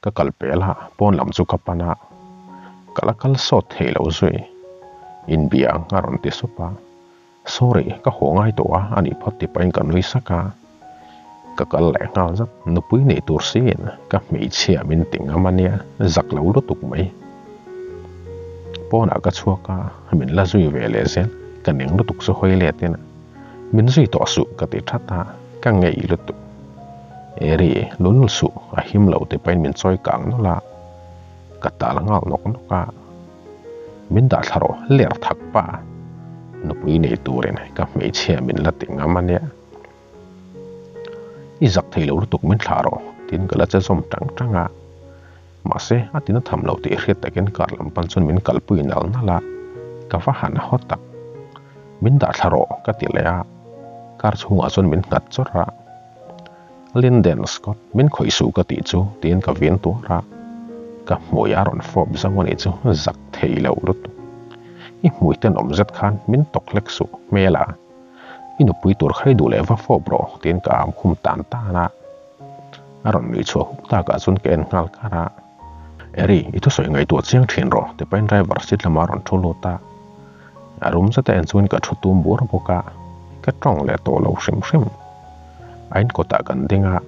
Ka kal pel a, pawn lam chu ka pan a, ka la kal sawt thei lo zui. Inbia ang a rawn ti sup a, Sorry, ka haw ngai tawh a, a nih phawt ti pahin ka nui sak a. Ka kal leh nghal zat, nupui nei tur siin ka hmeichhia min ti ngam a nia, zak lo lutuk mai. Pawnah ka chhuak a, min la zui ve leh zel, ka ning lutuk chu hawi letin min zui tawh suh ka ti that a, ka ngei lutuk. Eri, lul suh, a him lo ti pahin min chawi kang nawlh a, ka tal nghal nawk nawk a. Min dah thla rawh ler thak pa, nupui nei turin ka hmeichhia min la ti ngam a nia. I zak thei lo lutuk min thlah rawh tiin ka la che zawm tang tang a. Mahse, a tina tham lo tih hriat takin car lam pan chuan min kalpui nal nal a, ka va han haw tak. Min dah thla rawh ka ti leh a, car chhungah chuan min nghat chawrh a. Linden Scott, min khawih suh ka tih chu tiin ka vin tuar a, ka hmui a rawn fawp zauh a nih chu zak thei lo lutuk. I hmui tenawm zet khan min tawk hlek suh hmel a, i nupui tur kha i duh leh va fawp rawh tiin ka am khum tan tan a. A rawn nui chhuah hup takah chuan ka en nghal kar a, Eri, i thusawi ngaihtuah chiang thin rawh ti pahin driver seat lamah a rawn thu lut a. A rum zeta en chuan ka thu tum bur bawk a, ka tawng leh tawh lo hrim hrim. A in kawtah kan ding a,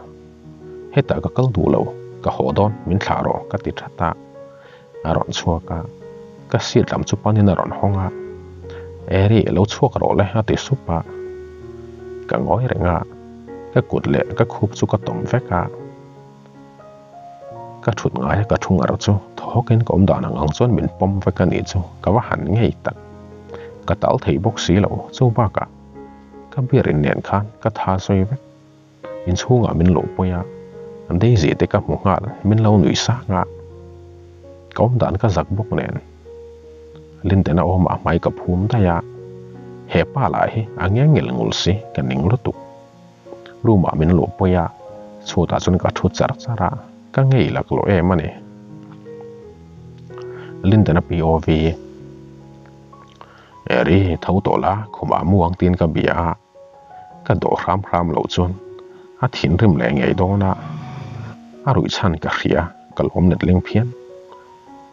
hetah ka kal duh lo, ka haw dawn, min thlah rawh ka ti that a. A rawn chhuak a, ka seat lam chu panin a rawn hawng a, Eri lo chhuak rawh le a ti sup a. Ka ngawi reng a, ka kut leh ka khup chu ka tawm vek a. Ka thut ngai a ka thu ngar chu thaw hawkin ka awm dan ang ang chuan min pawm vek a nih chu ka va han ngei tak. Ka tal thei bawk si lo chu bakah ka beer in nen khan ka tha sawi vek. Inchhungah min luh pui a, Daisy te ka hmu nghal min lo nuih sang a, ka awm dan ka zak bawk nen Lindena awmah hmai ka phum daih a, he pa lah hi a ngengel ngul si ka ning lutuk. Room ah min luh pui a, chhutah chuan ka thu char char a, ka ngei laklawh em a ni. Lindena POV. Eri, tho tawh la, khumah mu ang tiin ka bia a, ka dawh hram hram loh chuan a thinrim leh ngei dawn a, a ruih chhan ka hria, ka lawm let leng phian.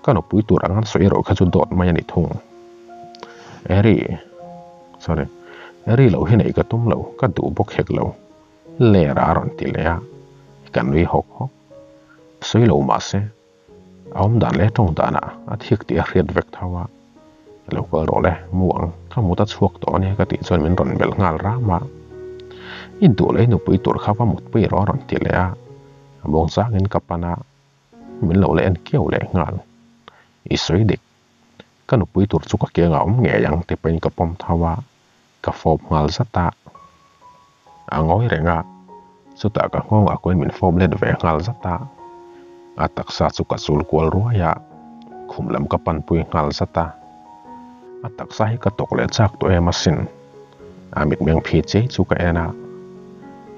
Ka nupui tur ang an sawi erawh kha chu dawt mai a ni thung. Eri, sorry, Eri loh hi neih ka tum lo, ka duh bawk hek lo, ler a rawn ti leh a, ka nui hawk hawk. Sawi lo mahse, A awm dan leh tawng danah a thik tih a hriat vek tho a, Lo kal rawh le, mu ang, ka mut a chhuak tawh a nia ka tih chuan min rawn belh nghal ram a. I duh leh i nupui tur kha va mutpui rawh a rawn ti leh a, a muang changin ka pan a, min lo la en kiau leh nghal. I sawi dik, ka nupui tur chu ka kiangah awm ngei ang ti pahin ka pawm tho a, ka fawp nghal zat a. A ngawi reng a, chutah ka nghawngah kuain min fawp let ve nghal zat a. A taksa chu ka chul kual ruai a, khum lam ka panpui nghal zat a. A taksa hi ka tawk leh chak tawh em asin. A mitmeng phi chei chu ka en a.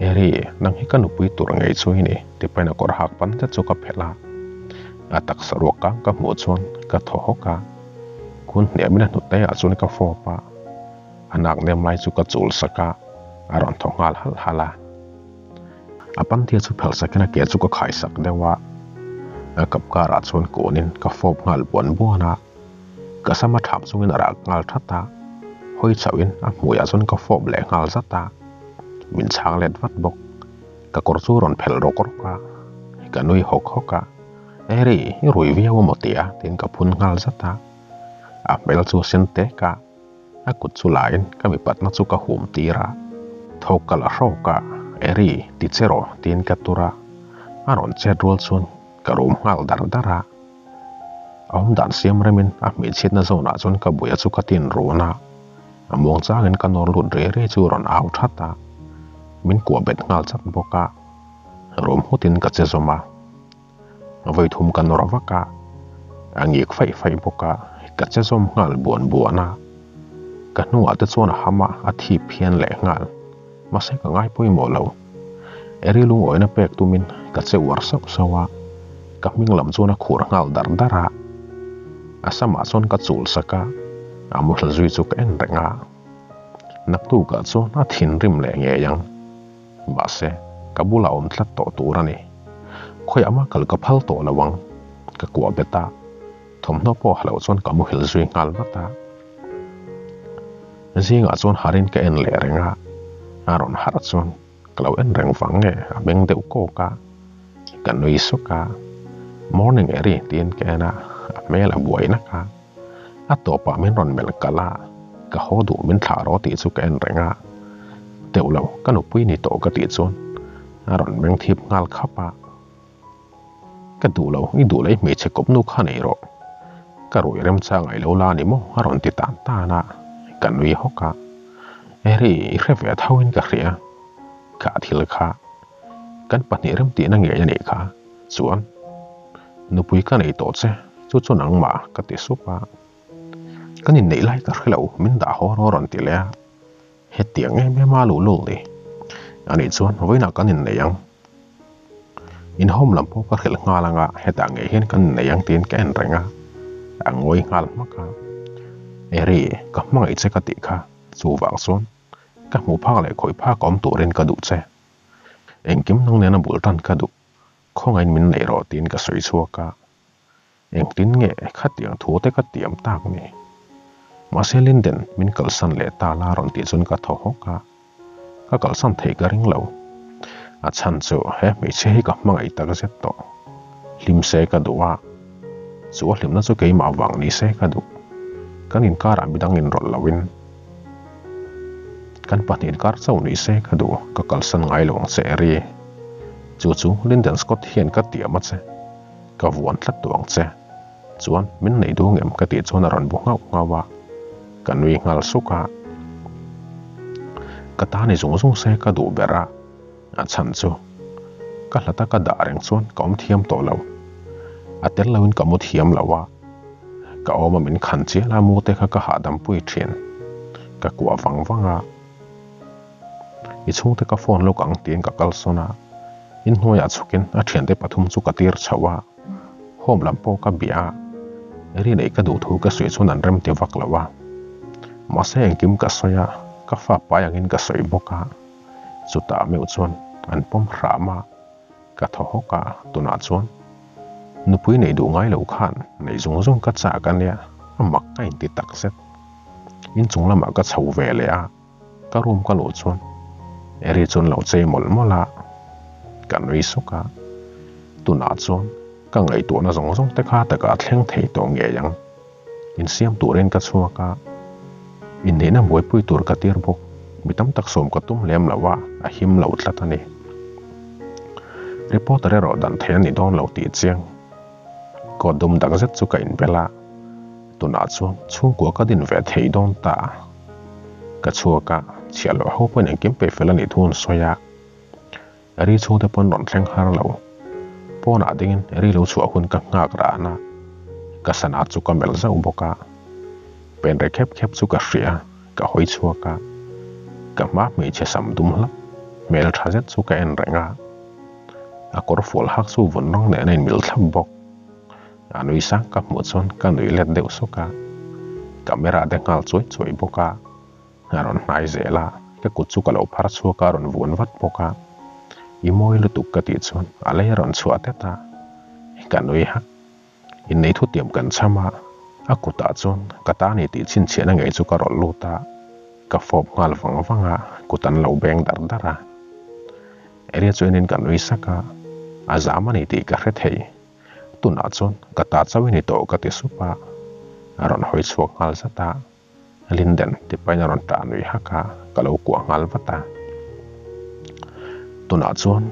Eri, nang hi ka nupui tur ngei chu i ni, ti pahin a kawr hak pan zet chu ka phelh a. A taksa ruak kang ka hmuh chuan ka thaw hawk a. Kun hniamin a hnute ah chuan ka fawp a. A nak nem lai chu ka chul sak a, a rawn thaw nghal halh halh a. A panthia chu phelh sakin a ke chu ka khai sak deuh a, a kap karah chuan kunin ka fawp nghal buan buan a. Ka sama thap chungin a rak nghal that a, hawi chauhin a hmuiah chuan ka fawp leh nghal zat a, min chhang let vat bawk. Ka kawr chu rawn phelh rawk rawk a, ka nui hawk hawk a, Eri, i rui viau a maw tia? tiin ka phun nghal zat a. A hmel chu sen tek a. A kut chu lain ka mipatna chu ka hum tir a, thawk ka la hrawk a, Eri, ti che rawh, tiin ka tur a, a rawn chet rual chuan ka rum nghal dar dar a. A awm dan siam remin a hmeichhiatna zawnah chuan ka buia chu ka tin run a, a muang changin ka nawr lut re re chu rawn au that a, min kuah bet nghal chat bawk a, rum nghutin ka che zawm a. Vawi thum ka nawr vak a, a ngik faih faih bawk a, ka che zawm nghal buan buan a. Ka hnungah te chuan a ham a, a thip phian leh nghal. Mahse ka ngai pawimawh lo. Eri lungawina pek tumin ka che uar sauh sauh a, ka hming lam chuan a khur nghal dar dar a. A samah chuan ka chul sak a, a muhla zui chu ka en reng a. Naktukah chuan a thinrim leh ngei ang. Mahse, ka bulah awm tlat tawh tur a ni. Khawiah mah kal ka phal tawh lo ang, ka kuah bet a, thawmhnaw pawh ha lo chuan ka muhil zui nghal vat a. Zingah chuan harin ka en leh reng a, a rawn harh chuan ka lo en reng vang nge a meng deuh kawk a, ka nui suk a, Morning Eri tiin ka en a, a hmel a buai nak a, a tawpah min rawn melh kalh a, ka haw duh min thlah rawh tih chu ka en reng a, teuh lo ka nupui ni tawh ka tih chuan a rawn meng thip nghal khap a. Ka duh lo, i duh leh i hmeichhe kawp nu kha nei rawh. Ka rui remchang ngaih lo la ni maw? a rawn ti tan tan a, ka nui hawk a. Eri, i hre ve tho in ka hria. Kha thil kha kan pahnih remtihna ngei a nih kha. Chuan, nupui ka nei tawh che, chu chu nangmah ka ti sup a. Kan inneih lai ka hre lo, min dah haw rawh a rawn ti leh a. Hetiang em em a luh lul ni. Anih chuan vawiinah kan innei ang. Inhawm lam pawh ka hrilh nghal anga hetah ngei hian kan innei ang tiin ka en reng a, a ngawi nghal hmak a. Eri, ka hmangaih che ka tih kha, chuvang chuan ka hmuh phak leh khawih phak awm turin ka duh che. Engkim nang nena bul tan ka duh, khawngaihin min neih rawh tiin ka sawi chhuak a. Engtin nge khatiang thu te ka tiam tak ni? Mahse Linden min kalsan leh ta la rawn tih chuan ka thaw hawk a, ka kalsan theih ka ring lo. A chhan chu he hmeichhia hi ka hmangaih tak zet tawh. Hlim se ka duh a, chu a hlimna chu keimah vang ni se ka duh. Kan inkarah midang inrawlh loin kan pahnih inkar chauh ni se ka duh, ka kalsan ngai lo ang che Eri. Chu chu Linden Scott hian ka tiam a che. Ka vuan tlat duh ang che. Chuan min neih duh ngem ka tih chuan a rawn bu nghauh nghauh a, ka nui nghal suk a. Ka ta ni zung zung se ka duh ber a, a chhan chu ka hlata ka dah reng chuan ka awm thiam tawh lo. A tel loin ka mu thiam lo a, ka awma min khan chial a mu te kha ka hahdam pui thin. Ka kuah vang vang a. I chhungte ka phone lawk ang tiin ka kalsawn a, inhnuaiah chhukin a thiante pathum chu ka tir chhoh a, home lam pawh ka bia a, ri neih ka duh thu ka sawi chuan an rem ti vak lo a. Mahse engkim ka sawi a, ka fa pai angin ka sawi bawk a, chutah meuh chuan an pawm hram a, ka thaw hawk a, tunah chuan nupui neih duh ngai lo khan neih zung zung ka chak a nia, a mak ka inti takzet. Inchung lamah ka chho ve leh a. Ka room ka luh chuan Eri chuan lo chei mawlh mawlh a, ka nui suk a. Tunah chuan ka ngaihtuahna zawng zawng te kha takah a thleng thei tawh ngei ang. Insiam turin ka chhuak a, inneihna buaipui tur ka tir bawk. Mi tam tak sawm ka tum lem lo a, a him lo tlat a ni. Reporter erawh dan thei a ni dawn lo tih chiang. Coat dum dak zet chu ka inbel a, tunah chuan chhungkua ka din ve thei dawn ta. Ka chhuak a, chhiah loh ho pawhin engkim peih fel a nih thu an sawi a. Ri chhungte pawn rawn thleng har lo. Pawnah dingin ri lo chhuah hun ka nghak ran a, ka sana chu ka melh zauh bawk a. Pen re khep khep chu ka hria, ka hawi chhuak a. Ka hma hmeichhe sam dum hlap, hmel tha zet chu ka en reng a. A kawr fual hak chu vun rawng nen a inmil thlap bawk. A nui sang ka hmuh chuan ka nui let deuh suk a, camera te nghal chuai chuai bawk a, a rawn hnai zel a, ka kut chu ka lo phar chhuak a, a rawn vun vat bawk a, I mawi lutuk ka tih chuan a lei a rawn chhuah tet a, ka nui hak. Innei thutiam kan cham a, a kutah chuan ka ta ni tih chhinchhiahna ngei chu ka rawlh lut a, ka fawp nghal vang vang a, kut an lo beng dar dar a. Area chu enin ka nui sak a, a zam a ni tih ka hre thei. Tunah chuan ka ta chauh i ni tawh ka ti sup a, a rawn hawi chhuak nghal zat a, Linden ti pahin a rawn tah nui hak a, ka lo kuah nghal vat a. Tunah chuan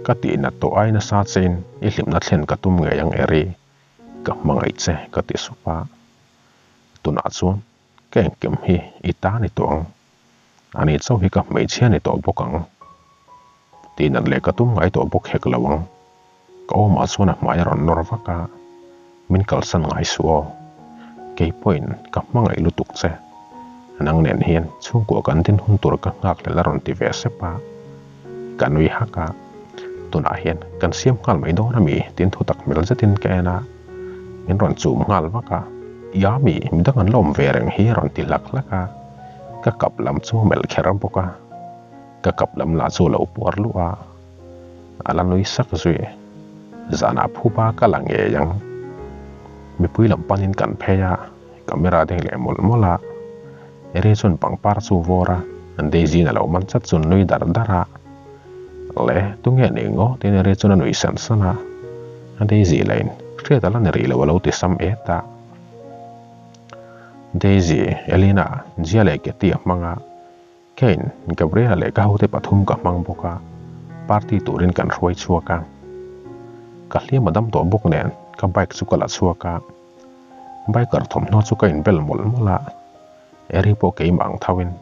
ka tih nat tawh ai nasa chein i hlimna thlen ka tum ngei ang Eri, ka hmangaih che ka ti sup a. Tunah chuan ka engkim hi i ta ni tawh ang, ani chauh hi ka hmeichhia ni tawh bawk ang. Tih nat leh ka tum ngai tawh bawk hek lo ang. Ka awmah chuan a hmai a rawn nawr vak a, min kalsan ngai suh aw. Kei pawhin ka hmangaih lutuk che. Nang nen hian chhungkua kan din hun tur ka nghak hlel a rawn ti ve sep a. Ka nui hak a, tunah hian kan siam nghal mai dawn ami tin thutak hmel zetin ka en a, min rawn chum nghal vak a. Ia mi, midang an la awm ve reng hi a rawn ti hlak hlak a, ka kap lam chu melh kher bawk a. Ka kap lam lah chu a lo puar luh a, a la nui sak zui. Zanah phupa ka la ngei ang. Mipui lam panin kan phei a, camera deng leh mawlh mawlh a. Eri chuan pangpar chu vawr a, Daisy-in a lo man chat chuan nui dar dar a. Le, tunge ni ngaw? tiin Eri chuan a nui san san a. Daisy lahin, Hriat a la ni rih lo a lo ti sam et a. Daisy, Elina, Jia leh Katie a hmang a. Kane, Gabriela leh ka hote pathum ka hmang bawk a, party turin kan hruai chhuak a. Ka hliam a dam tawh bawk nen ka bike chu ka la chhuak a. Biker thawmhnaw chu ka inbel mawlh mawlh a, Eri pawh keimah ang tho in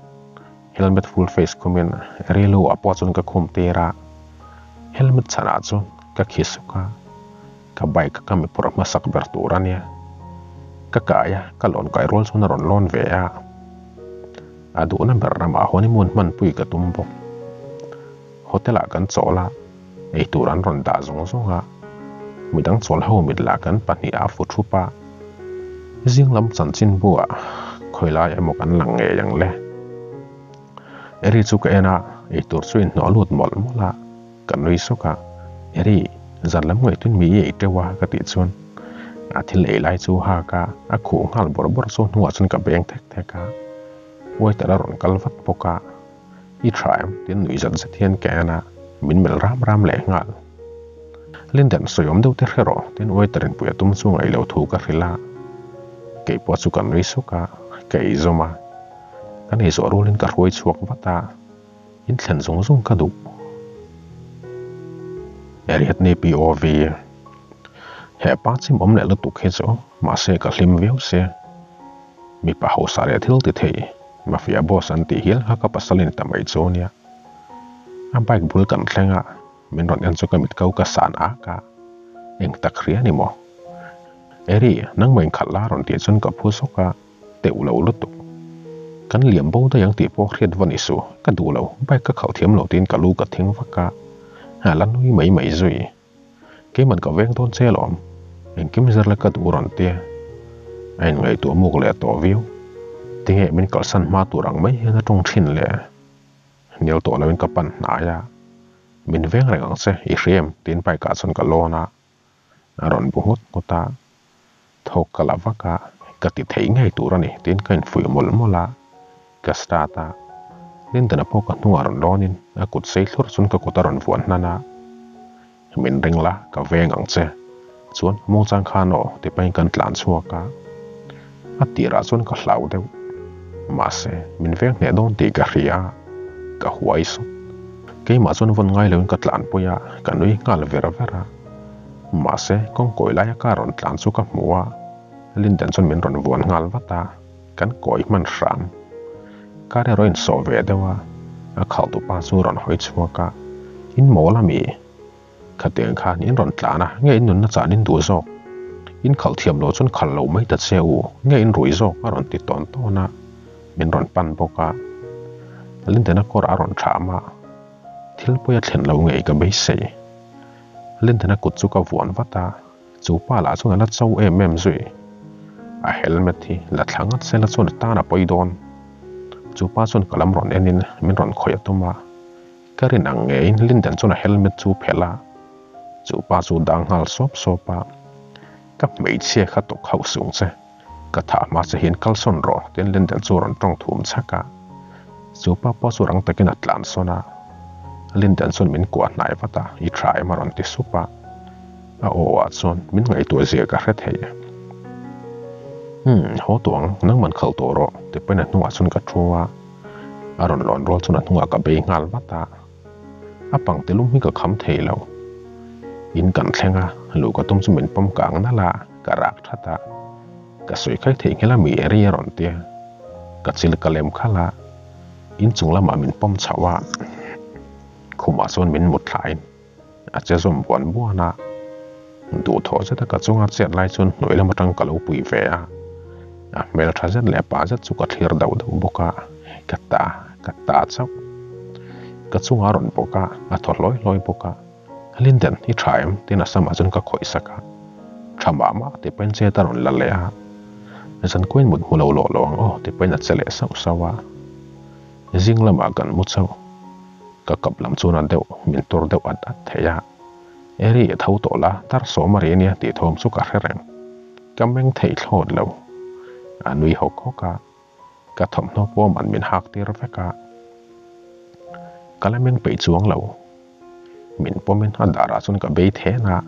helmet full face khumin Eri lu ah pawh chuan ka khum tir a. Helmet chhanah chuan ka khi suk a, ka bike ka mi phurh hmasak ber tur a nia. Ka kai a, ka lawn kai rual chuan a rawn lawn ve a. A duhna ber ramah honeymoon hmanpui ka tum bawk. Hotel ah kan chawl a, eitur an rawn dah zawng zawng a, midang chawl ho mit lah kan pahnih ah fu thup a. Zing lam chanchin buah khawilai emaw kan lang ngei ang le. Eri chu ka en a, eitur chu inhnawh lut mawlh mawlh a, ka nui sawk a, Eri, zan lam ngaihtuin mi i ei teuh a ka tih chuan a thil ei lai chu hak a, a khuh nghal bawrh bawrh chu hnuah chuan ka beng thek thek a, waiter a rawn kal vat bawk a, I tha em? Tiin nuih zat zet hian ka en a, min melh ram ram leh nghal. Linden, sawi awm deuh te hre rawh, tiin waiter in pui a tum chu ngaih loh thu ka hrilh a. Kei pawh chu ka nui suk a, ka ei zawm a. Kan ei zawh rualin ka hruai chhuak vat a, in thlen zung zung ka duh. Ariadne POV. He pa chim awm leh lutuk hi chu mahse ka hlim viau se. Mipa hausa leh thil ti thei, mafia boss an tih hial kha ka pasal in ta mai chu nia. A bike bul kan thleng a, min rawn en chu ka mit ko ka san ak a, eng tak hria ni maw? Eri, nangmah inkhalh la rawn tih chuan ka phu zawk a, teuh lo lutuk. Kan liam bo daih ang tih pawh hriat va ni suh, ka duh lo, bike ka khalh thiam lo tiin ka lu ka thing vak a, a la nui mai mai zui. Keiman ka veng dawn che alawm, engkim zir la ka duh rawn tia. A inngaihtuah muk leh tawh viau. Tinge min kalsan hma tur ang mai hian a tawng thin le? Hnial tawh loin ka pan hnai a, Min veng reng ang che, i hria em? tiin bike ah chuan ka lawn a, a rawn bu nghut nghut a. Thawk ka la vak a, ka ti thei ngei tur a ni tiin ka infuih mawlh mawlh a, ka start a. Lindana pawh ka hnungah rawn lawnin a kut sei thlur chuan ka kut a rawn vuan hnan a, Min ring la, ka veng ang che. Chuan Mawngchang khan aw ti pahin kan tlan chhuak a, a tirah chuan ka hlau deuh. Mahse, min veng hneh dawn tih ka hria a, ka huai sawt. Keimah chuan vawn ngai loin ka tlanpui a, ka nui nghal ver ver a. Mahse, kawng kawi laia ka rawn tlan chu ka hmu a, Linden chuan min rawn vuan nghal vat a, kan kawi hman hram. Car erawh a insawh ve deuh a, a khalhtupa chu rawn hawi chhuak a, In mawl a mi? Khatiang khan in rawn tlan a, nge in nunna chan in duh zawk? In khalh thiam loh chuan khalh loh mai ta che u, nge in rui zawk? a rawn ti tawn tawn a, min rawn pan bawk a. Lindena kawr a rawn thlam a, thil pawi a thlen lo ngei ka beisei. Lindena kut chu ka vuan vat a, chu pa lah chuan a la cho em em zui. A helmet hi la thla ngat sela chuan a tan a pawi dawn. Chu pa chuan ka lam rawn enin min rawn khawih a tum a. Ka rin ang ngeiin Linden chuan a helmet chu phelh a, chu pa chu dang nghal sawp sawp a, Ka hmeichhia kha tuk hauh sung che, ka thah hma che hian kalsawn rawh tiin Linden chu rawn tawng thum chhak a. Chu pa pawh chu rang takin a tlan sawn a, Linden chuan min kuah hnai vat a, I tha em a rawn ti sup a, a aw ah chuan min ngaihtuah zia ka hre thei. Umm, haw tuang, nangman khalh tawh rawh ti pahin a hnungah chuan ka thu a. A rawn lawn rual chuan a hnungah ka bei nghal vat a, a pangte lum hi ka kham thei lo. In kan thleng a, luh ka tum chu min pawm kang nalh a, ka rak that a. Ka sawi khai theih nghel a mi eri a rawn tia. Ka chil ka lem khalh a, in chung lamah min pawm chhoh a, khumah chuan min mut thlain a che zawm buan buan a. Duhthawh zeta ka chunga chet lai chuan hnuai lam atang ka lo pui ve a, a hmel tha zet leh pa zet chu ka thlir dauh dauh bawk a, ka ta, ka ta chauh. Ka chunga a rawn bawk a, a thaw hlawi hlawi bawk a, Linden, i tha em? tiin a samah chuan ka khawih sak a, tha mah mah tih pahin chet a rawn la leh a, Zankuain mut hmu lo lawh lo ang aw tih pahin a che leh sauh sauh a, zing lamah kan mu chauh, ka kap lam chuan a deuh min tur deuh at at thei a. Eri tho tawh la, dar sawm a ri ania tih thawm chu ka hre reng. Ka meng thei thlawt lo. A nui hawk hawk a, ka thawmhnaw pawm an min hak tir vek a. Ka la meng peih chuang lo. Min pawmin a darah chuan ka bei then a,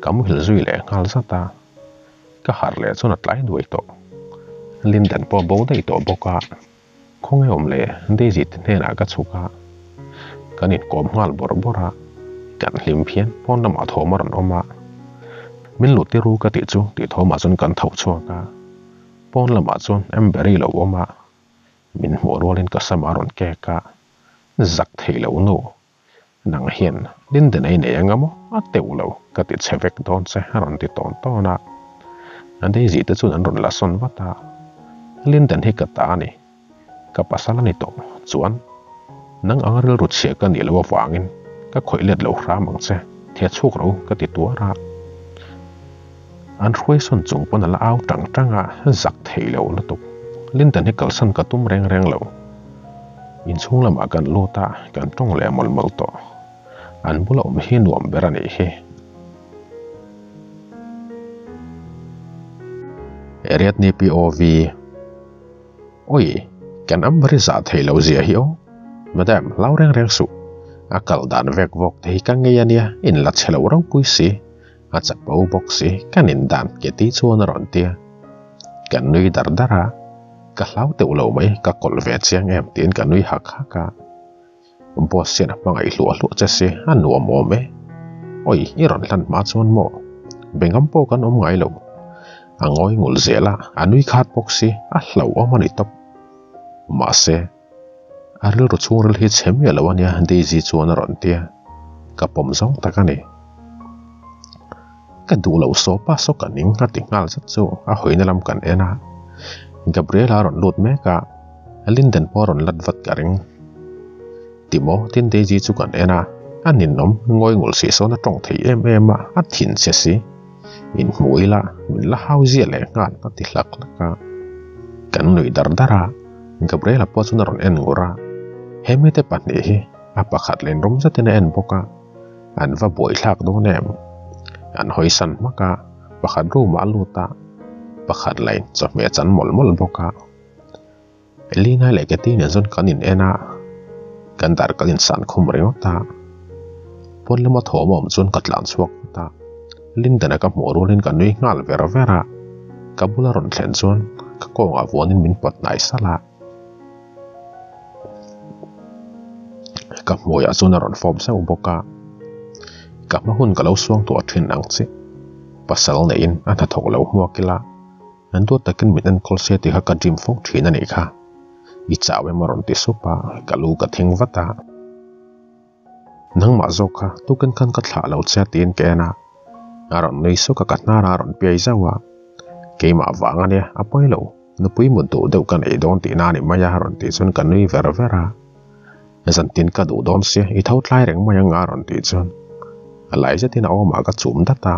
ka muhil zui leh nghal zat a. Ka harh leh chuan a tlai duai tawh. Linden pawh a bo daih tawh bawk a. Khawnge awm le Daisy te hnenah ka chhuk a, kan inkawm nghal bawrh bawrh a, kan hlim phian pawn lamah thawm a rawn awm a, min lut tir u ka tih chu tih thawmah chuan kan tho chhuak a, pawn lamah chuan Amber-i lo awm a, min hmuh rualin ka sam a rawn kek a, zak theih loh nu, nang hian Linden ei nei anga maw a teuh lo ka ti chhe vek dawn che a rawn ti tawn tawn a. Daisy te chuan an rawn la sawn vat a, Linden hi ka ta a ni, ka pasal a ni tawh chuan nang anga rilru chhia ka nih loh avangin ka khawih let lo hram ang che, thia chhuk ro ka ti tuar a. An hruai sawn chung pawn a la au tang tang a, zak thei lo lutuk. Linden hi kalsan ka tum reng reng lo. Inchhung lamah kan lut a, kan tawng leh mawlh mawlh tawh. An bula awm hi nuam ber a nih hi. Ariadne POV Oi, kan Amber i zah thei lo zia hi aw. Madam, hlau reng reng suh. A kal dan vek vawk te hi ka ngei a nia, in la chhe lo ropui si. A chapo bawk si, kan in dan ke ti chuan a rawn tia. Kan nui dar dar a, ka hlau teuh lo mai, ka kawlh ve chiang em tiin ka nui hak hak a. Boss hian a hmangaih hluah hluah che si, a nuam awm e. Oi, i rawn hlan hma chuan maw? Bengam pawh kan awm ngai lo. A ngawi ngul zel a, a nui khat bawk si, a hlauhawm a ni tawp. Mahse, a rilru chhungril hi chhe miah lo a nia, Daisy chuan a rawn ti a, ka pawm zawng tak a ni. Ka duh loh sawpa saw ka ning a ti nghal zet chu a hawina lam kan en a, Gabriela a rawn lut mek a, Linden pawh a rawn lat vat ka ring. Timo tin Daisy chu kan en a, a ninawm ngawi ngul sih sawn a tawng thei em em a, a thin che si. Inhmu ila min la hau zia leh nghal a ti hlak hlak a. Kan nuih dar dar a, Gabriela pawh chuan a rawn en ngur a, he mite pahnih hi a pakhat leh rawm zetin a en bawk a. An va buaithlak dawn em? An hawisan hmak a, pakhat room ah a lut a, pakhat lain chawhmeh chan mawlh mawlh bawk a. Elina leh Katy nen chuan kan in en a, kan dar kan insan khum ringawt a. Pawn lama thawm a awm chuan ka tlan chhuak vat a, Linden-a ka hmuh rualin ka nui nghal ver ver a, ka bula rawn thlen chuan ka kawngah vuanin min pawt hnai salh a. Ka hmuiah chuan a rawn fawp zauh bawk a, ka hma hun ka lo suang tuah thin ang che. Pasal neihin a hnathawk lo hmuak ila, an duat takin min enkawl se tih kha ka dream fo thin a nih kha. I chau em a rawn ti sup a, ka lu ka thing vat a. Nangmah zawk kha tukin khan ka thlah lo che tiin ka en a, a rawn nui suk a ka hnar a rawn piai zauh a, keimah vang a nia a pawi lo, nupui mut duh deuh ka nei dawn tihna a ni mai a rawn tih chuan ka nui ver ver a, zantin ka duh dawn sia i tho tlai reng mai ang a rawn tih chuan a lai zetin a awmah ka chum dat a,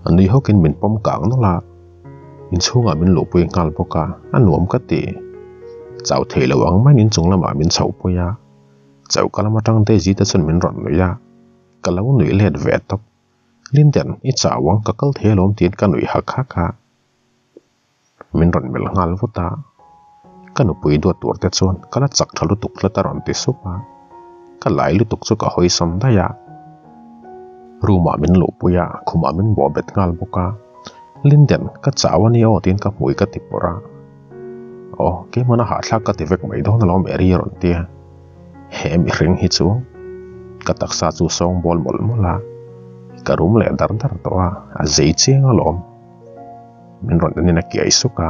a nui hawkin min pawm kang nawlh a, inchhungah min luhpui nghal bawk a, a nuam ka ti, chau thei lo ang maiin inchung lamah min chhohpui a. Choka lam atang Daisy te chuan min rawn nuih a, ka lo nuih let ve tawp. Linden, i chau ang, ka kal thei alawm tiin ka nuih hak hak a. Min rawn melh nghal vut a, ka nupui duat tur te chuan ka la chak tha lutuk tlat a rawn ti sup a, ka lai lutuk chu ka hawi sawn daih a. Room ah min luhpui a, khumah min bawh bet nghal bawk a. Linden, ka chau a nia aw tiin ka hmui ka ti pawrh a. Aw, keimahna hahthlak ka ti vek mai dawn alawm Eri a rawn ti a. He mihring hi chu ka taksa chu sawng bawl mawlh mawlh a, ka rum leh dar dar tawh a, a zei chiang alawm. Min rawn enin a kiai suk a,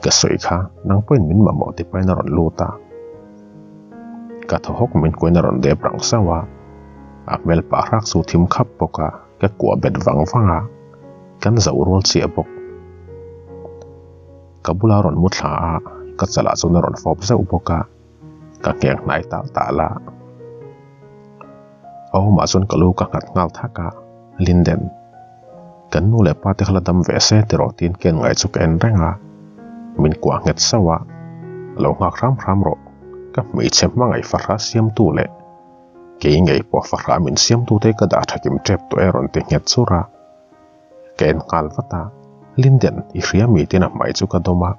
ka sawi kha nang pawhin min mamawh ti pahin a rawn lut a. Ka thaw hawk min kuain a rawn dep rang sauh a, a hmel pah hrak chu thim khap bawk a, ka kuah bet vang vang a, kan zoh rual chiah bawk. Ka bula rawn mu thla a, ka chalah chuan a rawn fawp zauh bawk a. Ka ngheng hnai tal tal a. A awmah chuan ka lu ka nghat nghal thak a, Linden, kan nu leh pa te kha la dam ve se tiraw tiin ka en ngai chu ka en reng a, min kuah nghet sauh a, lo nghak hram hram rawh, ka hmeichhe hmangaih fahra siamtu leh. Kei ngei pawh fahrah min siamtute ka dah tha kim tep tawh e rawn ti nghet chur a. Ka en nghal vat a, Linden i hria mi tin a hmai chu ka dawm a.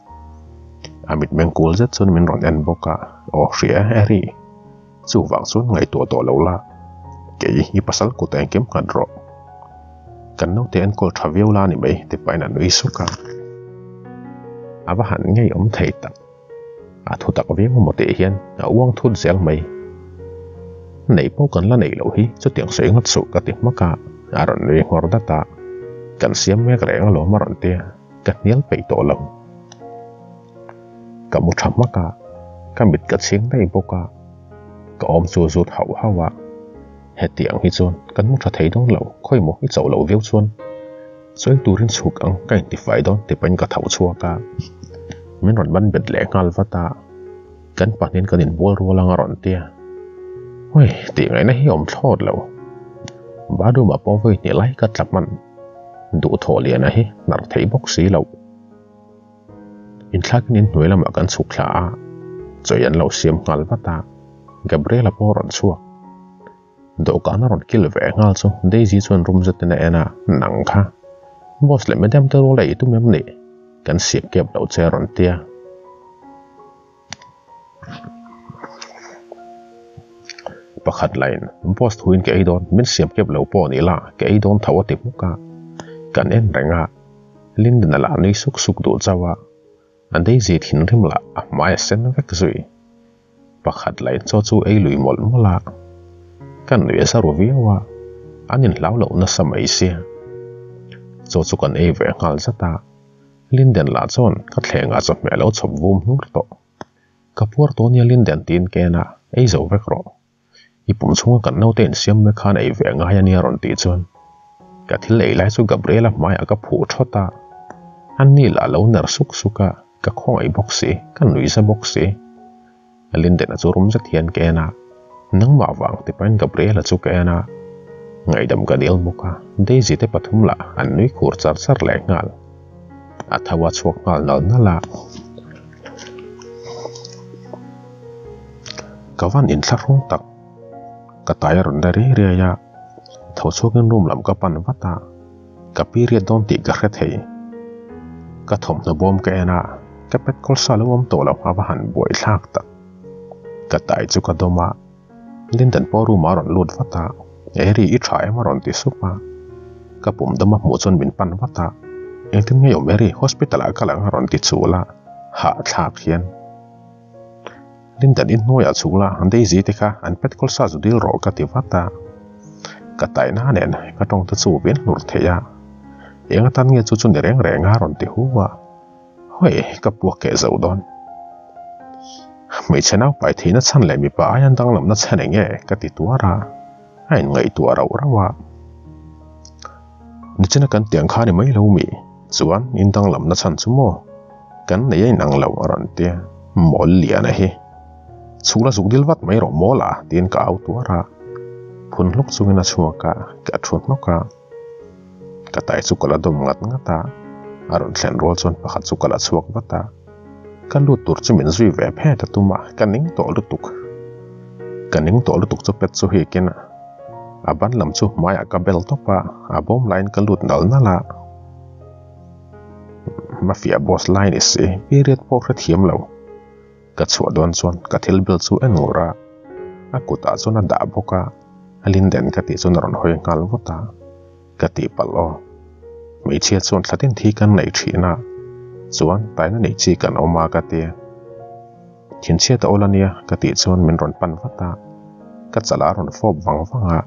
A mitmeng kul zet chuan min rawn en bawk a, Aw hria e ri. Chuvang chuan ngaihtuah tawh lo la, kei i pasal kut engkim nghat rawh. Kan naute enkawl tha viau la ni mai ti pahin a nui suk a. A va han ngei awm thei tak. A thu tak viau maw tih hian a uang thut zel mai. Neih pawh kan la neih loh hi chutiang sawi ngawt suh ka ti hmak a, a rawn nui nghawr dat a. Kan siam mek reng alawm a rawn ti a, ka hnial peih tawh lo. Ka mu tha hmak a, ka mit ka chhing daih bawk a, ka awm chu zut hauh hauh a. Hetiang hi chuan kan mu tha thei dawn lo, khawi maw i chauh loh viau chuan chawi turin chhuk ang ka intifai dawn ti pahin ka tho chhuak a. Min rawn ban bet leh nghal vat a, kan pahnihin kan inbual rual ang a rawn ti a. Ui, tih ngaihna hi awm thlawt lo. Bathroom ah pawh vawi hnih lai ka tla hman. Duhthawh liana hi hnar theih bawk si loh. Inthlakin inhnuai lamah kan chhuk thla a, chawi an lo siam nghal vat a, Gabriela pawh a rawn chhuak. Dawhkan a rawn kil ve nghal chu Daisy chuan rum zetin a en a, Nang kha, boss leh madam te rual ei tum em ni? Kan siam kep loh che a rawn ti a. Pakhat lain, Boss thuin ka ei dawn, min siam kep lo pawh ni la, ka ei dawn tho a ti hmuk a. Kan en reng a, Linden-a lah nui suk suk duh chauh a, a Daisy thinrim lah a hmai a sen vek zui. Pakhat lain chaw chu ei lui mawlh mawlh a, kan nui a za ru viau a, an inhlau loh nasa mai sia. Chaw chu kan ei ve nghal zat a. Linden lah chuan ka thlengah chawhmeh a lo chhawp vum hnur tawh. Ka puar tawh nia Linden tiin ka en a, ei zo vek rawh. I pum chhunga kan naute insiam mek khan ei ve ngai a nia rawn tih chuan ka thil ei lai chu Gabriela hmaiah ka phuh thawt a. A ni lah lo ner suk suk a, ka khawngaih bawk si, ka nuihza bawk si. Linden-a chu rum zet hian ka en a, Nangmah vang ti pahin Gabriela chu ka en a, ngaihdam ka dil bawk a, Daisy te pathum lah an nui khur char char leh nghal. A tho a chhuak nghal nal nal a. Ka van inthlahrung tak, ka tai a rawn la riai riai a, tho chhuakin room lam ka pan vat a, ka period dawn tih ka hre thei. Ka thawmhnaw bawm ka en a, ka pet kawl sa lo awm tawh lo a va han buai thlak tak. Ka tai chu ka dawm a, Linden pawh room ah a rawn lut vat a, Eri i tha em a rawn ti sup a. Ka pum dawm a hmuh chuan min pan vat a, Engtin nge awm Eri, hospital ah kal ang a rawn ti chul a, hahthlak hian. Linden inhnuaiah chhuk la, Daisy te kha an pet kawl sa zu dil rawh ka ti vat a. Ka taina nen ka tawng te chu vin hlur thei a. Eng atan nge chu chu ni reng reng a rawn ti hu a. Hawi, ka puak keh zo dawn. Hmeichhe naupai theihna chhan leh mipa aian danglamna chhan eng nge ka ti tuar a, a inngaihtuah rauh rauh a. Nichina kan tiang kha ni mai lo mi? Chuan in danglamna chhan chu maw? Kan nei a inang lo a rawn ti a, mawl lian a hi. Chhuk la zuk dil vat mai rawh mawl a tiin ka au tuar a. Phun hluk chungin a chhuak a, ka thu hnawk a. Ka tai chu ka la dawm ngat ngat a, a rawn thlen rual chuan pakhat chu ka la chhuak vat a. Ka lut tur chu min zui ve phet a tum a, ka ning tawh lutuk. Ka ning tawh lutuk chu pet chu hi ken a, a ban lam chu hmaiah ka bel tawp a, a bawm laiin ka lut nal nal a. Mafia boss lai ni si, period pawh hrethiam lo. Ka chhuah dawn chuan ka thil bill chu en ngur a, a kutah chuan a dah bawk a, a Linden ka tih chuan a rawn hawi nghal vut a, ka tih palh aw. Hmeichhia chuan thlatin thi kan neih thin a, chuan taina neih chi kan awm a ka ti. Thinchhiat a awl a nia ka tih chuan min rawn pan vat a, ka chalah a rawn fawp vang vang a,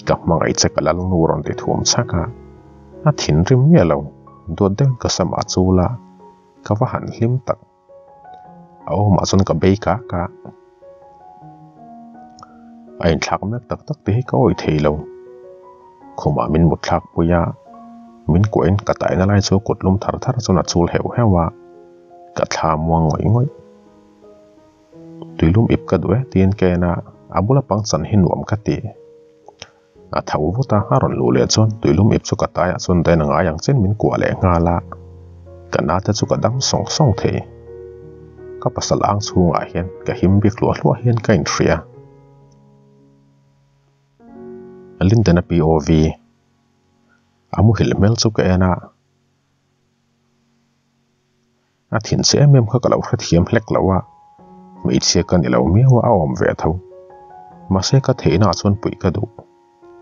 ka hmangaih che ka lal nu rawn ti thum chhak a, a thinrim miah lo, duat deuhin ka sam a chul a, ka va han hlim tak. A awmah chuan ka bei kak a, a inthlak mek tak tak te hi ka awih thei lo. Khumah min mut thlak pui a, min kuahin ka taina lai chu kut lum thar thar chuan a chul heuh heuh a, ka thla muang ngawih ngawih. Tuilum ip ka duh e tiin ka en a, a bula pangchan hi nuam ka ti. A tho vut a, a rawn luh leh chuan tuilum ip chu ka taiah chuan dain a ngai ang chen min kuah leh nghal a, ka na te chu ka dam sawng sawng thei. Ka pasal ang chhungah hian ka him bik hluah hluah hian ka inhria. Linden-a POV. A muhilh hmel chu ka en a. A thinchhe em em kha ka lo hrethiam hlek lo a, hmeichhia ka ni lo miau a a awm ve tho. Mahse ka theihna ah chuan puih ka duh.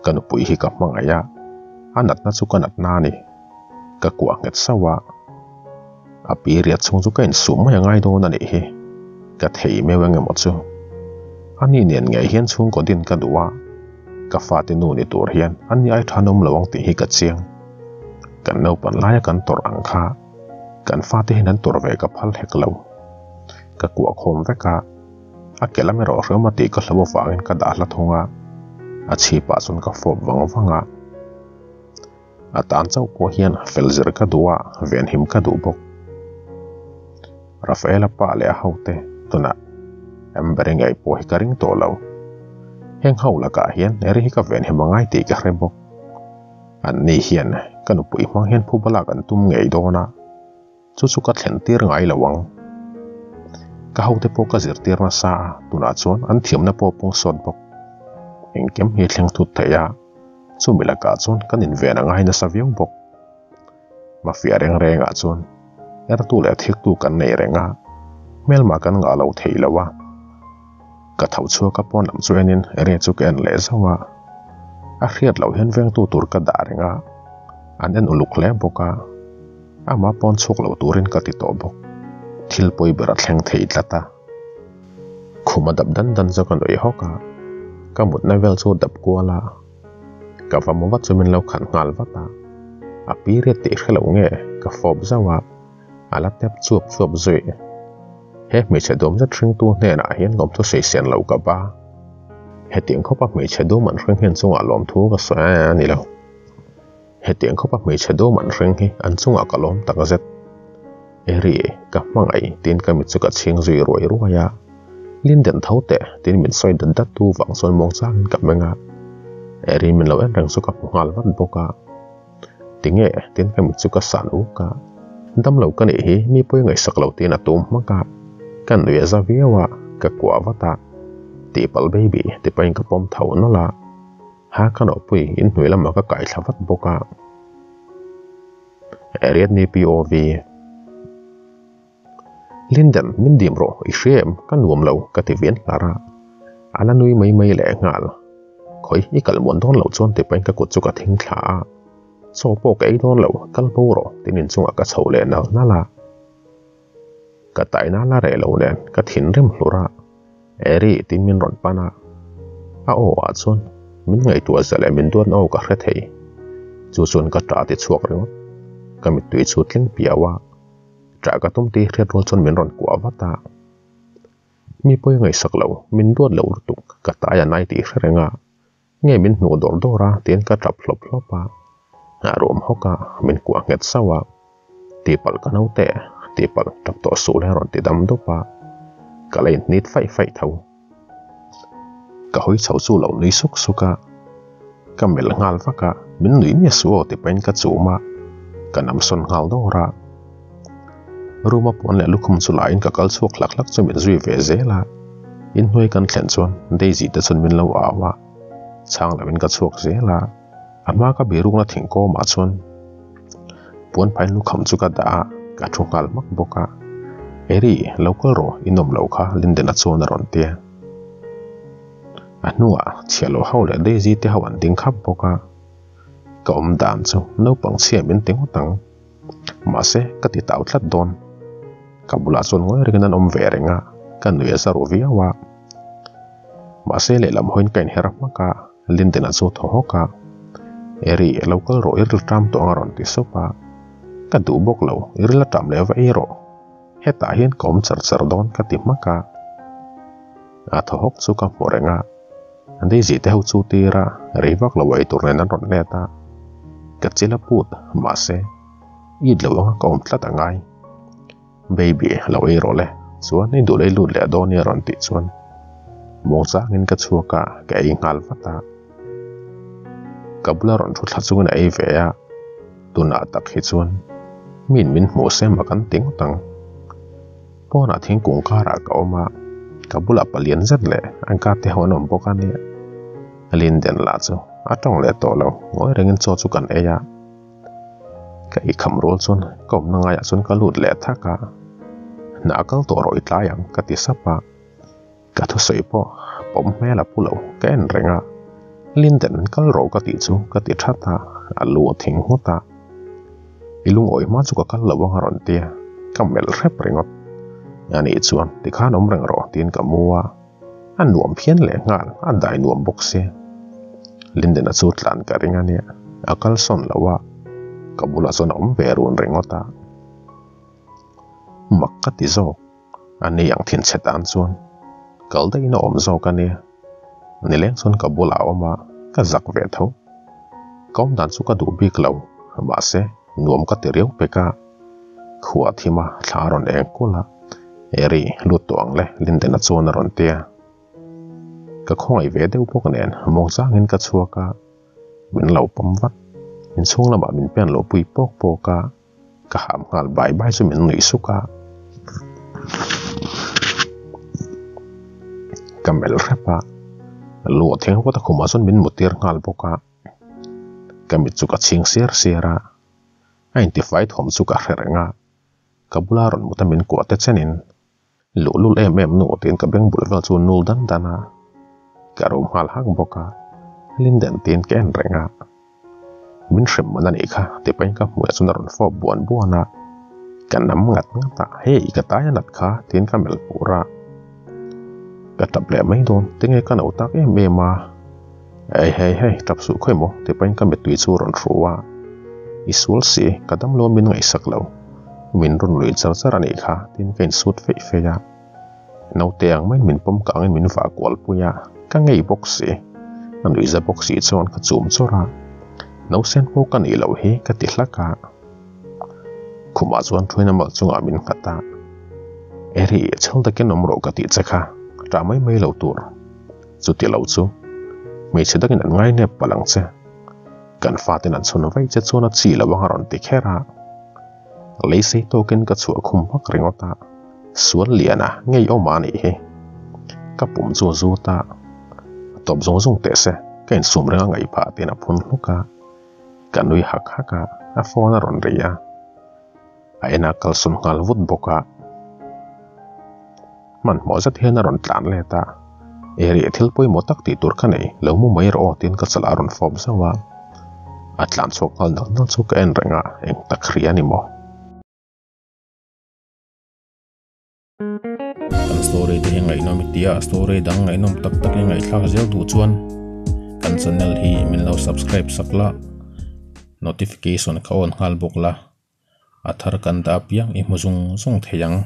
Ka nupui hi ka hmangaih a, a natna chu ka natna a ni. Ka kuah nghet sauh a, a period chhung chu ka insum mai a ngai dawn a nih hi. Ka thei meu eng emaw chu. Ani nen ngei hian chhungkaw din ka duh a, ka fate nu ni tur hian ani ai tha nawm lo ang tih hi ka chiang. Kan naupan laia kan tawrh ang kha kan fate hian an tawrh ve ka phal hek lo. Ka kuah khawm vek a, a ke lam erawh hreawm a tih ka hlo avangin ka dah hla thung a, a chhipah chuan ka fawp vang vang a. A tan chauh pawh hian fel zir ka duh a, venhim ka duh bawk. Rafaela pa leh a hote tunah Amber-i ngei pawh hi ka ring tawh lo. Heng ho lakah hian Eri hi ka venhim a ngai tih ka hre bawk. An ni hian ka nupui hmang hian phuba lak an tum ngei dawn a, chu chu ka thlen tir ngai lo ang. Ka hote pawh ka zirtir nasa a, tunah chuan an thiamna pawh pung sawt bawk. Engkim hi thleng thut thei a, chumi lakah chuan kan inven a ngai nasa viau bawk. Mafia reng rengah chuan ertu leh thiktu kan nei reng a, hmelma kan ngah lo thei lo a. Ka tho chhuak a pawn lam chu enin ere chu ka en leh zauh a, a hriat loh hian vengtu tur ka dah reng a, an en uluk hle bawk a, amah pawn chhuak lo turin ka ti tawh bawk. Thil pawi ber a thleng thei tlat a. Khum a dap dan dan chu ka nuih hawk a, ka mutna vel chu dap kual a. Ka va maw vat chu min lo khalh nghal vat a, a period tih hre lo nge ka fawp zauh a, a la tep chuap chuap zui. He hmeichhe dawm zet hringtu hnenah hian lawmthu sawi sen lo ka ba. Hetiang khawpa hmeichhe dawm an hring hian chungah lawmthu ka sawi a ni lo. Hetiang khawpa hmeichhe dawm an hring hi an chungah ka lawm tak zet. Eri, ka hmangaih tiin ka mit chu ka chhing zui ruai ruai a. Linden tho teh tiin min sawi dat dat tu vang chuan muang changin ka meng a. Eri min lo en reng chu ka hmu nghal vat bawk a. Tinge tiin ka mit chu ka san uk a. Dam lo ka nih hi mi pawi ngaihsak lo tiin a tum hmak a. Ka nui a za viau a, ka kuah vat a. Tihpalh baby tipahin ka pawm tho nawlh a. Ha ka nawhpui in hnuai lamah ka kai thla vat bawk a. Ariadne POV. Linden, min dim rawh, i hria em? Ka nuam lo, ka ti vian hlar a. A la nui mai mai leh nghal. Khawi, i kal muan dawn loh chuan ti pahin ka kut chu ka thing thla a. Chaw pawh ka ei dawn lo, kal bo rawh, tin inchungah ka chho leh nal nal a. Ka taina la reh lo nen ka thinrim hlur a. Eri tin min rawn pan a, a aw ah chuan min ngaihtuah zia leh min duatna aw ka hre thei. Chu chuan ka ṭah ti chhuak ringawt. Ka mittui chu tling piau a, ṭah ka tum tih hriat rual chuan min rawn kuah vat a. Mi pawi ngaihsak lo, min duat lo lutuk, ka tai a nai tih hre reng a, nge min hnuh dawr dawr a tiin ka ṭap hlawp hlawp a, a ruam hawk a, min kuah nghet sauh a, Tihpalh ka naute, tihpalh ṭap tawh suh le rawn ti dam dup a, ka la inhnit faih faih tho. Ka hawi chho chu lo nui suk suk a, ka melh nghal vak a, min nui miah suh aw ti pahin ka chum a, ka namsawn nghal dawr a. Room a puan leh lukhum chu lahin ka kal chhuak hlak hlak chu min zui ve zel a, inhnuai kan thlen chuan Daisy te chuan min lo au a, chhang loin ka chhuak zel a, a hma ka birukna thingkawmah chuan puan phai lukham chu ka dah a, ka thu nghal hmak bawk a, Eri, lo kal rawh, i nawm loh kha Linden-a chuan a rawn ti a, a hnuah chhiahloh ho leh Daisy te ho an ding khap bawk a, ka awm dan chu naupang chhia min ti ngawt ang. Mahse, ka ti tau tlat dawn. Ka bulah chuan ngawi rengin an awm ve reng a, ka nui a za ru viau a. Mahse, lehlam hawiin ka inher hmak a, Linden-a chu thaw hawk a. Eri, lo kal rawh, i ril ṭam tawh ang a rawn ti sup a. Ka duh bawk lo, i ril a ṭam leh va ei rawh. Hetah hian ka awm char char dawn ka ti hmak a. A thaw hawk chu ka hmu reng a. Daisy te ho chu tir a, rei vak lo ei tur nen an rawn let a. Ka chil a put, mahse, it lo anga ka awm tlat a ngai. Baby, lo ei rawh le, chuan i duh lei lut leh dawn nia rawn tih chuan muang changin ka chhuak a, ka ei nghal vat a. Ka bula rawn thu thla chungin a ei ve a, tunah tak hi chuan miin min hmuh se mah kan ti ngawt ang. Pawnah thingkung karah ka awm a, ka bulah palian zet leh an ka te ho an awm bawk a nia. Linden lah chu A tawng leh tawh lo, ngawi rengin chaw chu kan ei a. Ka ei kham rual chuan ka awmna ngaiah chuan ka lut leh thak a. Hna a kal tawh rawh i tlai ang ka ti sap a. Ka thusawi pawh pawm hmel a pu lo, ka en reng a. Linden kal rawh ka tih chu ka ti that a, a lu a thing nghut a. I lungawi hma chu ka kal lo ang a rawn ti a, ka melh hrep ringawt. Anih chuan tikhan awm reng rawh tiin ka mu a, a nuam phian leh nghal, a dai nuam bawk si. Linden-a chu tlan ka ring a nia, a kal sawn lo a, ka bulah chuan a awm ve run ringawt a. Mak ka ti zawk. A ni ang thinchhe tan chuan kal daihin a awm zawk a nia. Nileng chuan ka bulah a awm a, ka zak ve tho. Ka awm dan chu ka duh bik lo, mahse nuam ka ti riau pek a. Khua thim a, thla a rawn eng kulh a, Eri, lut tawh ang le, Linden-a chuan a rawn ti a. Ka khawngaih ve deuh bawk nen mawngchangin ka chhuak a, min lo pawm vat. Inchhung lamah min pen loh pui pawk pawk a. Ka ham nghal bai bai chu min nuih suk a, ka melh hrep a, lu a theng vut a khumah chuan min mutir nghal bawk a, ka mit chu ka chhing siar siar a, a intifai thawm chu ka hre reng a, ka bula rawn mut a min kuah te chenin Luhlul em em nu tiin ka beng bul vel chu nul dan dan a, ka rum nghal hak bawk a, Linden tiin ka en reng a. Min hrem man a nih kha ti pahin ka hmuiah chuan a rawn fawp buan buan a, ka nam ngat ngat a, hei ka tai a nat kha tiin ka melh pur a. Ka tap leh mai dawn, tinge ka no tak em em a, Hei hei hei tap suh khawi maw ti pahin ka mittui chu a rawn hru a, I sual si, ka damlo min ngaihsak lo. Min rawn lui char char a nih kha tiin ka insut feih feih a. Naute ang maiin min pawm kangin min vah kual pui a, ka ngei bawk si. A nuihza bawk si chuan ka chum chawrh a, Nausen pawh ka nih loh hi ka ti hlak a. Khumah chuan thuin a malh chungah min nghat a, Eri, chhel takin awm rawh ka tih che kha, ṭah mai mai lo tur. Chuti lo chu hmeichhe dangin an ngainep palh ang che. Kan faten an chhun vaih che chuan a chi lo ang a rawn ti kher a. Lei sei tawkin ka chhuah khum vak ringawt a, sual liana ngeiawm a nih hi. Ka pum chu a zut a, a tawp zung zung teh se, ka insum reng a ngaih phah tiin a phun hluk a. Ka nui hak hak a, a phone a rawn ri a. A en a kalsawn nghal vut bawk a. Hmanhmawh zet hian a rawn tlan let a, Eri thil pawimawh tak tih tur ka nei, lo mu mai rawh aw tiin ka chalah a rawn fawp zauh a. A tlan chhuak nghal nal nal chu ka en reng a, eng tak hria a ni maw? Kan story te hi ngaihnawm i tia, story dang ngaihnawm tak tak i ngaihthlak zel duh chuan kan channel hi min lo subscribe sak la, notification kha on nghal bawk la, a thar kan dah apiang i hmu zung zung thei ang.